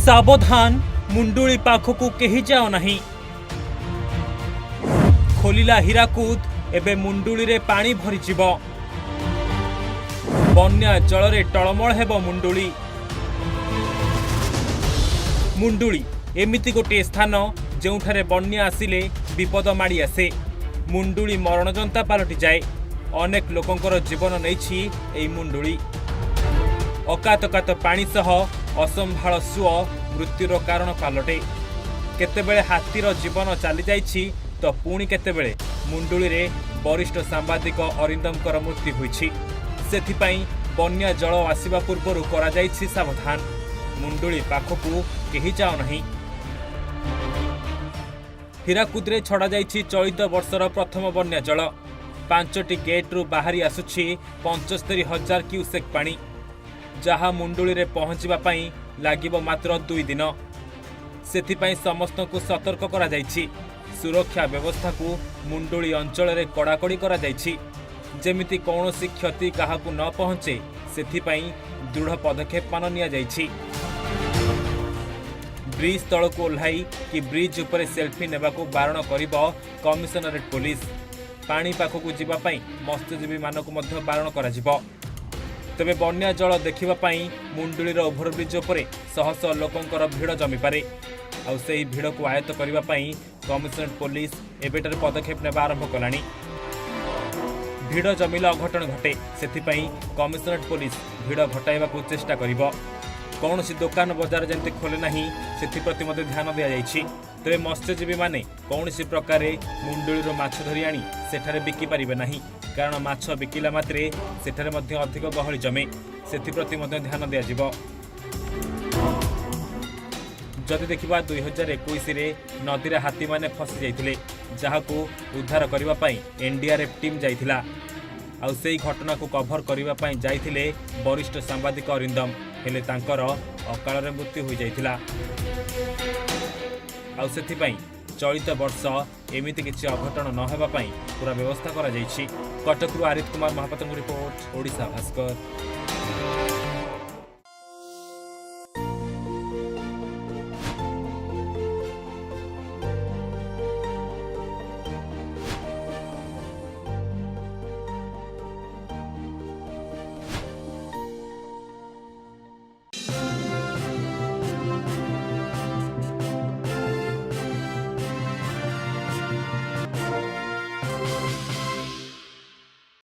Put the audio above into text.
ସାବଧାନ, ମୁଣ୍ଡୁଳି ପାଖକୁ କେହି ଯାଅ ନାହିଁ। ଖୋଲିଲା ହୀରାକୁଦ, ଏବେ ମୁଣ୍ଡୁଳିରେ ପାଣି ଭରିଯିବ। ବନ୍ୟା ଜଳରେ ଟଳମଳ ହେବ ମୁଣ୍ଡୁଳି। ମୁଣ୍ଡୁଳି ଏମିତି ଗୋଟିଏ ସ୍ଥାନ, ଯେଉଁଠାରେ ବନ୍ୟା ଆସିଲେ ବିପଦ ମାଡ଼ି ଆସେ। ମୁଣ୍ଡୁଳି ମରଣଯନ୍ତା ପାଲଟିଯାଏ। ଅନେକ ଲୋକଙ୍କର ଜୀବନ ନେଇଛି ଏହି ମୁଣ୍ଡୁଳି। ଅକାତକାତ ପାଣି ସହ ଅସମ୍ଭାଳ ସୁଅ ମୃତ୍ୟୁର କାରଣ ପାଲଟେ। କେତେବେଳେ ହାତୀର ଜୀବନ ଚାଲିଯାଇଛି ତ ପୁଣି କେତେବେଳେ ମୁଣ୍ଡୁଳିରେ ବରିଷ୍ଠ ସାମ୍ବାଦିକ ଅରିନ୍ଦମଙ୍କର ମୃତ୍ୟୁ ହୋଇଛି। ସେଥିପାଇଁ ବନ୍ୟା ଜଳ ଆସିବା ପୂର୍ବରୁ କରାଯାଇଛି ସାବଧାନ। ମୁଣ୍ଡୁଳି ପାଖକୁ କେହି ଯାଅ ନାହିଁ। ହୀରାକୁଦରେ ଛଡ଼ାଯାଇଛି ଚଳିତ ବର୍ଷର ପ୍ରଥମ ବନ୍ୟା ଜଳ। ପାଞ୍ଚଟି ଗେଟ୍ରୁ ବାହାରି ଆସୁଛି 75,000 କ୍ୟୁସେକ୍ ପାଣି, ଯାହା ମୁଣ୍ଡୁଳିରେ ପହଞ୍ଚିବା ପାଇଁ ଲାଗିବ ମାତ୍ର 2 ଦିନ। ସେଥିପାଇଁ ସମସ୍ତଙ୍କୁ ସତର୍କ କରାଯାଇଛି। ସୁରକ୍ଷା ବ୍ୟବସ୍ଥାକୁ ମୁଣ୍ଡୁଳି ଅଞ୍ଚଳରେ କଡ଼ାକଡ଼ି କରାଯାଇଛି। ଯେମିତି କୌଣସି କ୍ଷତି କାହାକୁ ନ ପହଞ୍ଚେ, ସେଥିପାଇଁ ଦୃଢ଼ ପଦକ୍ଷେପମାନ ନିଆଯାଇଛି। ବ୍ରିଜ୍ ତଳକୁ ଓହ୍ଲାଇ କି ବ୍ରିଜ୍ ଉପରେ ସେଲ୍ଫି ନେବାକୁ ବାରଣ କରିବ କମିଶନରେଟ୍ ପୋଲିସ। ପାଣି ପାଖକୁ ଯିବା ପାଇଁ ମତ୍ସ୍ୟଜୀବୀମାନଙ୍କୁ ମଧ୍ୟ ବାରଣ କରାଯିବ। ତେବେ ବନ୍ୟା ଜଳ ଦେଖିବା ପାଇଁ ମୁଣ୍ଡୁଳିର ଓଭରବ୍ରିଜ୍ ଉପରେ ଶହ ଶହ ଲୋକଙ୍କର ଭିଡ଼ ଜମିପାରେ। ଆଉ ସେହି ଭିଡ଼କୁ ଆୟତ୍ତ କରିବା ପାଇଁ କମିଶନରେଟ୍ ପୋଲିସ ଏବେଠାରୁ ପଦକ୍ଷେପ ନେବା ଆରମ୍ଭ କଲାଣି। ଭିଡ଼ ଜମିଲେ ଅଘଟଣ ଘଟେ, ସେଥିପାଇଁ କମିଶନରେଟ୍ ପୋଲିସ ଭିଡ଼ ଘଟାଇବାକୁ ଚେଷ୍ଟା କରିବ। କୌଣସି ଦୋକାନ ବଜାର ଯେମିତି ଖୋଲେ ନାହିଁ, ସେଥିପ୍ରତି ମଧ୍ୟ ଧ୍ୟାନ ଦିଆଯାଇଛି। ତେବେ ମତ୍ସ୍ୟଜୀବୀମାନେ କୌଣସି ପ୍ରକାରେ ମୁଣ୍ଡୁଳିରୁ ମାଛ ଧରି ଆଣି ସେଠାରେ ବିକି ପାରିବେ ନାହିଁ, କାରଣ ମାଛ ବିକିଲା ମାତ୍ରେ ସେଠାରେ ମଧ୍ୟ ଅଧିକ ଗହଳି ଜମେ। ସେଥିପ୍ରତି ମଧ୍ୟ ଧ୍ୟାନ ଦିଆଯିବ। ଯଦି ଦେଖିବା, 2021ରେ ନଦୀରେ ହାତୀମାନେ ଫସି ଯାଇଥିଲେ, ଯାହାକୁ ଉଦ୍ଧାର କରିବା ପାଇଁ ଏନ୍ଡିଆର୍ଏଫ୍ ଟିମ୍ ଯାଇଥିଲା। ଆଉ ସେଇ ଘଟଣାକୁ କଭର କରିବା ପାଇଁ ଯାଇଥିଲେ ବରିଷ୍ଠ ସାମ୍ବାଦିକ ଅରିନ୍ଦମ। ହେଲେ ତାଙ୍କର ଅକାଳରେ ମୃତ୍ୟୁ ହୋଇଯାଇଥିଲା। ଆଉ ସେଥିପାଇଁ ଚଳିତ ବର୍ଷ ଏମିତି କିଛି ଅଘଟଣ ନ ହେବା ପାଇଁ ପୁରା ବ୍ୟବସ୍ଥା କରାଯାଇଛି। କଟକରୁ ଆରିତ କୁମାର ମହାପାତ୍ରଙ୍କ ରିପୋର୍ଟ, ଓଡ଼ିଶା ଭାସ୍କର।